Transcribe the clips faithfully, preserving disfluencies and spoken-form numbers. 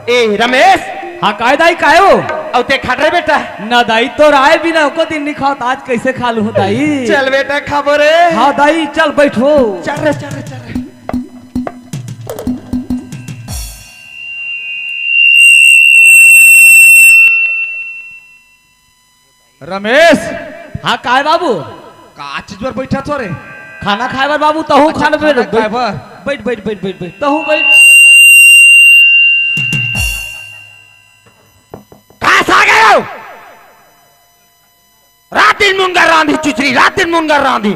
ए रमेश। हाँ, काय दाई, काय हो? अउ ते खा रे बेटा। ना दाई, तोर आए बिना एको दिन नहीं खावत, आज कैसे खा लूँ दाई? चल बेटा, खाबो रे। हाँ दाई, चल बैठो। चल रे, चल रे, चल रे। रमेश। हाँ, काय बाबू? का चीज बर बैठा थो रे? खाना खाए बर बाबू, तहूँ अच्छा, खाना खाना बैठ, खाए बर। बैठ, बैठ, बैठ, बैठ, बैठ, तहूँ बैठ। कहाँ से आ गए हो? रात दिन मुनगा रांधी चुचरी, रात दिन मुनगा रांधी।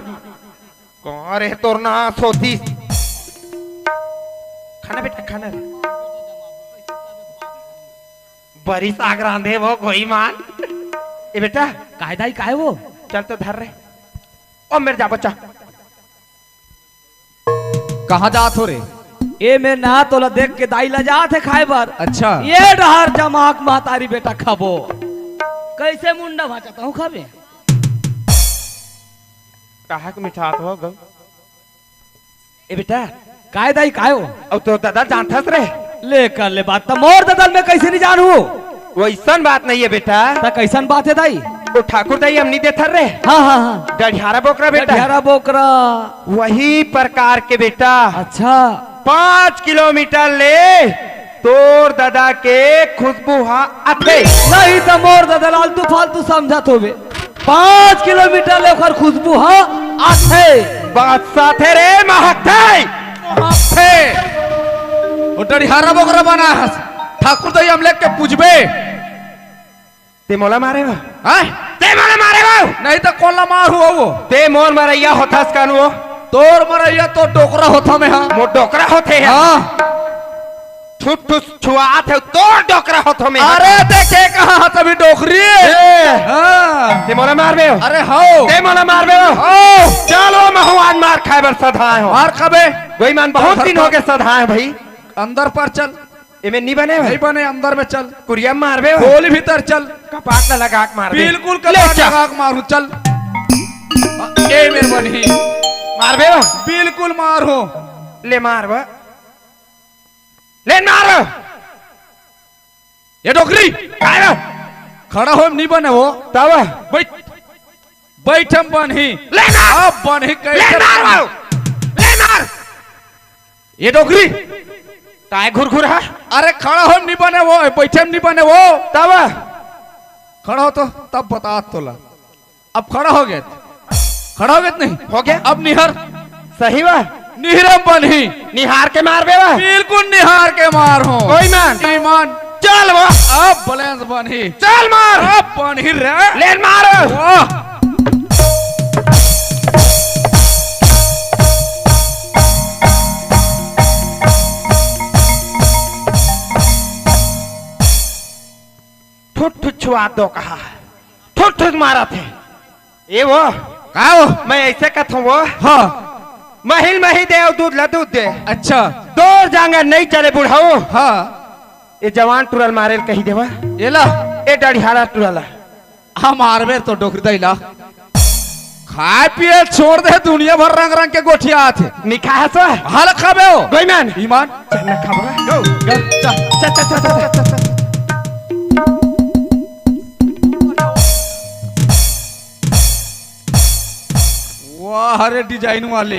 कहाँ रे तोर ना सोती? खाना बेटा, खाना रे। बरी साग रांधे वो गोईमान। ए बेटा। काय दाई, काय वो? चल तो धर रे। ओ मेर जा बच्चा। कहाँ जात हो रे? ए मेर ना, तोला देख के दाई लजात हे खाए बर। अच्छा। ए डहर जमाक महतारी बेटा खाबो। कैसे मुंडा भाचा तहूँ खाबे? कहाँ के मिठात हो गं? ए बेटा। काय दाई, काय हो? अउ तोर ददा जानथस रे? ले कर ले बात, त मोर ददा ल मैं कैसे नहीं जानहूँ? वइसन बात नहीं हे बेटा। त कैसन बात हे दाई? वो ठाकुर दाई हमनी देथन रे। हाँ, हाँ, हाँ। डढ़ियारा बोकरा बेटा। डढ़ियारा बोकरा। वही प्रकार के बेटा। अच्छा। पाँच किलोमीटर ले तोर ददा के खुशबू हा आथे। नहीं त मोर ददा ल आलतू फालतू समझत होबे। पाँच किलोमीटर ले ओकर खुशबू ह आथे। बात साथे रे, महकथे। महकथे। ओ डढ़ियारा बोकरा बना हस। ठाकुर दाई हम लेके पूछबे। ते मोला मारे हो? हैं? ते मोला मारे हो? नहीं त कोन ला मारहूँ वो? ते मोर मरइया होथस कानू हो? तोर मरइया तो डोकरा होथों मैं, हाँ। मोर डोकरा होथे, हाँ। हाँ। ठुठ ठुठ छुआत हे, तोर डोकरा होथों मैं। अरे देखे कहाँ हस अभी डोकरी। ए, हाँ। ते मोला मारबे हो? अरे हव। ते मोला मारबे हो? हव। चलो महूँ आज मार खाए बर सधाए हो। मार खाबे। गोईमान बहुत चल, दिन चल। होगे सधाए हो भाई। अंदर पर चल। एमे नी बने हो? नहीं बने, अंदर में चल। कुरिया मारबे हो? गोली भीतर चल। कपाट ला लगा के मारबे। बिल्कुल ले कपाट चल। लगा के मारहूँ, चल। ए मेर बनही। मारबे हो? बिल्कुल मारहूँ। ले मार बा। ले मार। ये डोकरी। काय बा? खड़ा होए म नी बने वो। तब? बैठ। बैठे म बनही। ले मार। अब बनही ले कैसे? मार वो। ले मार। ये डोकरी। काय घुरघुर है? अरे खड़ा होए म नी बने वो, बैठे म नी बने वो। तब? खड़ा हो तो, तब बतात तोला। अब खड़ा होगे। खड़ा होगे नहीं? होगे। अब निहर। सही बा। निहरे म बनही। निहार के मारबे बा। बिल्कुल निहार के मारहूँ। गोईमान। ईमान। चल वो। अब बैलेंस बनही। चल मार। अब बनही रे। ले मार। वाह। ठुठ ठुठ छुआ दो कहा। ठुठ ठुठ मारत हे। ए वो। का वो? मैं ऐसे कथों वो। हाँ। महिल मही दे अउ दूध ला दूध दे। अच्छा। तोर जांगर नहीं चले बुढ़ऊ। हाँ। ए जवान टुरा ल मारे ल कही देवा। एला। ए डढ़ियारा टुरा ला। हम मारबे तो डोकरी दाई ला। खाए पिए छोड़ दे, दुनिया भर रंग रंग के गोठियात हे। निकाह सो। हाल खाबे हो। गोईमान। ईमान। चल ना खाबो। गो। गो। चल। चल, चल, चल, चल, चल, चल। वाह रे डिजाइन वाले।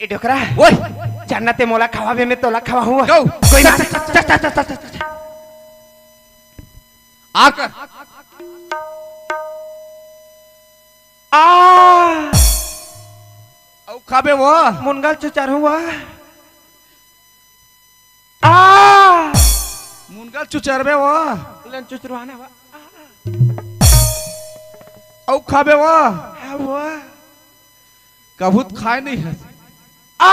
ए डोकरा। ओए। चन्ना ते मोला खवाबे, मैं तोला खवाहूँ। गो। गोईमान। चल, चल, चल। आकर। आ। अउ खाबे वो। मुनगा ल चुचरहूँ वो। आ। मुनगा ल चुचरबे वो। लेन चुचरवाना वो। आ। अउ खाबे वो। हाँ वो। कभू त खाए नहीं हस। आ।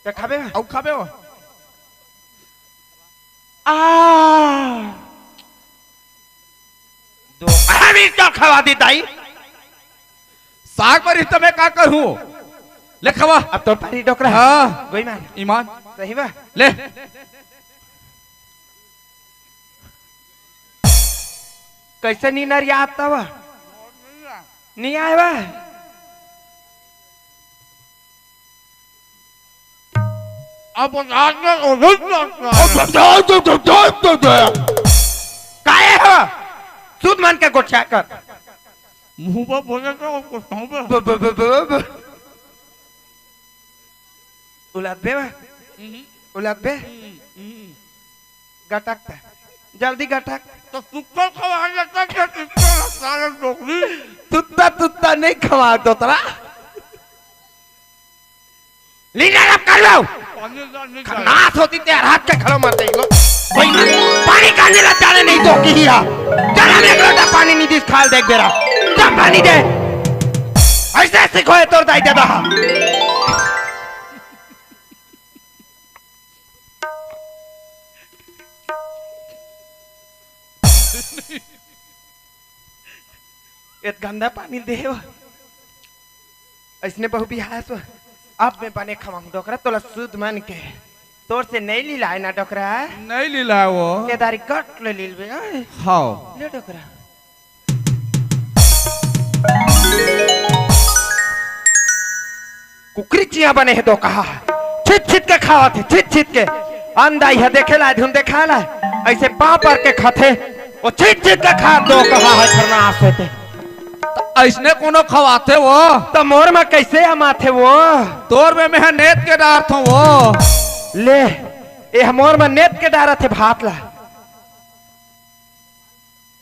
ते खाबे हो? अउ खाबे हो? आ। दो। अरे, भी तो खवा दी दाई। साग मरी त मैं का करूं? ले खवा। अब तो पारी डोकरा। हाँ। गोईमान। ईमान। सही बा। ले। कैसे नी नरियात तब? नी आए बा? अब बता दे, वो नहीं जानता है। काहे हो? शुद्ध मन के गोठिया कर। मुंह पर बोले तो उसको कहूँ बे। ब-, ब-, ब-, ब-, ब-, उलाद बे बा? हम्म। उलाद बे? हम्म, हम्म। गटक ता। जल्दी गटक। तो सुक्कर खवा लेता क्या, सुक्कर सारे डोकरी? तुत्ता, तुत्ता नहीं खवा दो तरा। लीडर अब कर लो। पानी का नहीं खनास होती ते हाथ के खड़ो मर जाएगो। भाई, पानी का नहीं लग जाने नहीं तो की हिया। चल हम एक लोटा पानी नहीं दिस खाल देख बेरा। जब पानी दे। ऐसे सिखोए तोर दाई दादा। एत गंदा पानी देव। ऐसने बहु बिहास हो। अब मैं बने खवाऊं डोकरा तोला शुद्ध मन के। तोर से नहीं लीलाय ना डोकरा। नहीं लीलाय वो। केदारी गट ले लीलबे, आय। हाव। ले डोकरा। कुकरी चिया बने हे तो कहा। छित छित के खावत हे, छित छित के। अंधा इहा देखे ला, धुन देखा ला। ऐसे पाँव पर के खाथे। वो छित छित के खा दो कहा है खरनास होते। त अइसने कोनो खवाथे वो? त मोर म कइसे अमाथे वो? तोर में मेंह नेत के डारथों वो। ले, ए मोर म नेत के डारथे भात ला।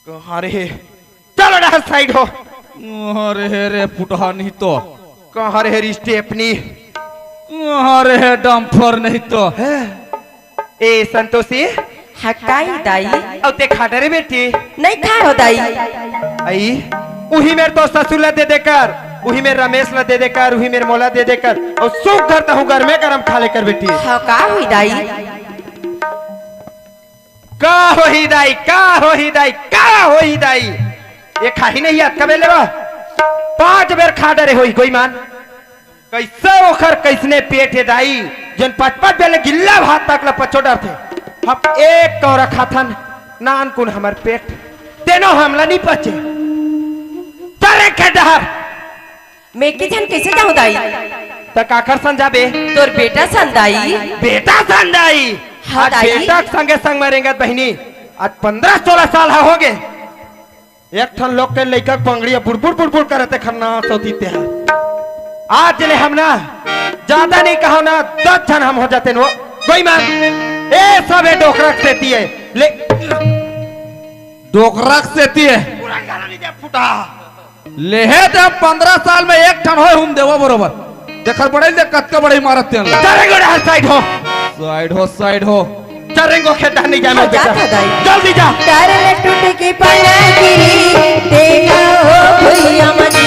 कहाँ रे? चलो डहर साइड हो। अरे रे पुटहा नहीं तो। कहाँ रे स्टेपनी? अरे डंफर नहीं तो। हैं? ए संतोषी। हाँ, काई दाई? अउ ते खाडे रे बेटी? नहीं खाए हो दाई। आई, उही मेर तो ससुर ला दे देकर, उही मेर रमेश ला दे देकर, उही मेर मोला दे देकर, अउ सुख घर तहु घर में गरम खा लेकर बेटी। हाँ, का हुई दाई? का होही दाई, का होही दाई, का होही दाई? ये खाही नहीं अतका बेर ले बा? पांच बेर खा डरे होही गोई मान। कइसे ओखर कइसने पेट हे दाई, जेन पच पच बेर ले गिल्ला भात तक ल पचो डरथे। हम एक कौरा खाथन, नान कुन हमर पेट, तेनो हमला नी पचे। चल रे खेत डहर। मैं के झन कइसे जाहूं दाई? त काखर सन जाबे? तोर बेटा सन दाई। बेटा सन दाई? हाँ, आज दाई। बेटा के संगे संग म रेंगत बहिनी, आज पंद्रह सोलह साल ह होगे। एक ठन लोग के लइका के पंगड़िया बुड़बुड़ बुड़बुड़ करत हे, खन्ना सोती ते ह। आज ले हम ना, ज्यादा नहीं कहो ना, दस झन हम हो जाते न वो। कोई मान, ए सब ए डोकरा के सेती हे। ले, डोकरा के सेती हे। पूरा गाना नहीं दे फुटा। लेहे ते हम पंद्रह साल में एक ठन होय हुन देवो बरोबर। देखर बड़ई दे कतका बड़ई मारत तेन ला। चल रे गोड़ा हर साइड हो। साइड हो, साइड हो। चल रे गो खेत नहीं जानो हाँ, बेटा। जात हो दाई। जल्दी जा। तार ले टूट के पाना गिरी, देखा हो भुइया मनी।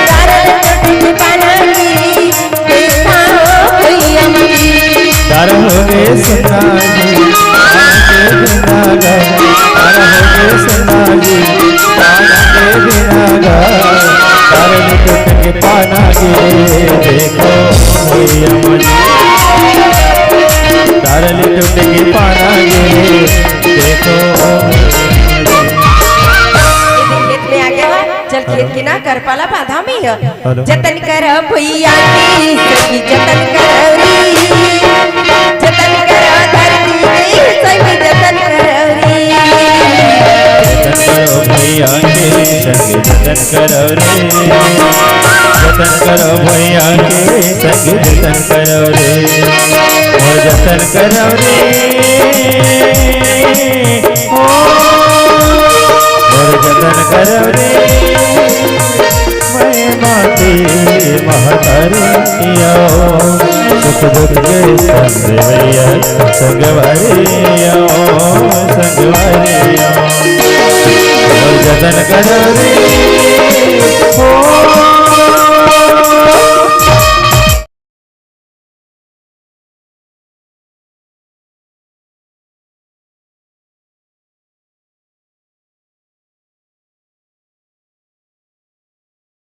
तार ले टूट के पाना गिरी, देखा हो भुइया मनी। तार हो गे सुना जी, आके बिना गा। तार हो गे सुना जी, आके बिना गा। तार ले टूट के पाना गिरी, देखो भुइया मनी। तार ले टूट के पाना गिरी, देखो। खेत में आ गया, चल खेत के ना कर पाला बांधा में ह। हेलो। जतन कर भुइया के सखी जतन कर रे। जतन कर धरती के सखी जतन कर रे। जतन करो भुइया के संग जतन करो रे। जतन करो भुइया के संग जतन करो रे। मोर जतन करो रे। ओ, मोर जतन करो रे। मैं माटी महतारी आओ। सुख दुख के संग भैया संगवारी आओ। संगवारी आओ। मोर जतन करो रे। ओ,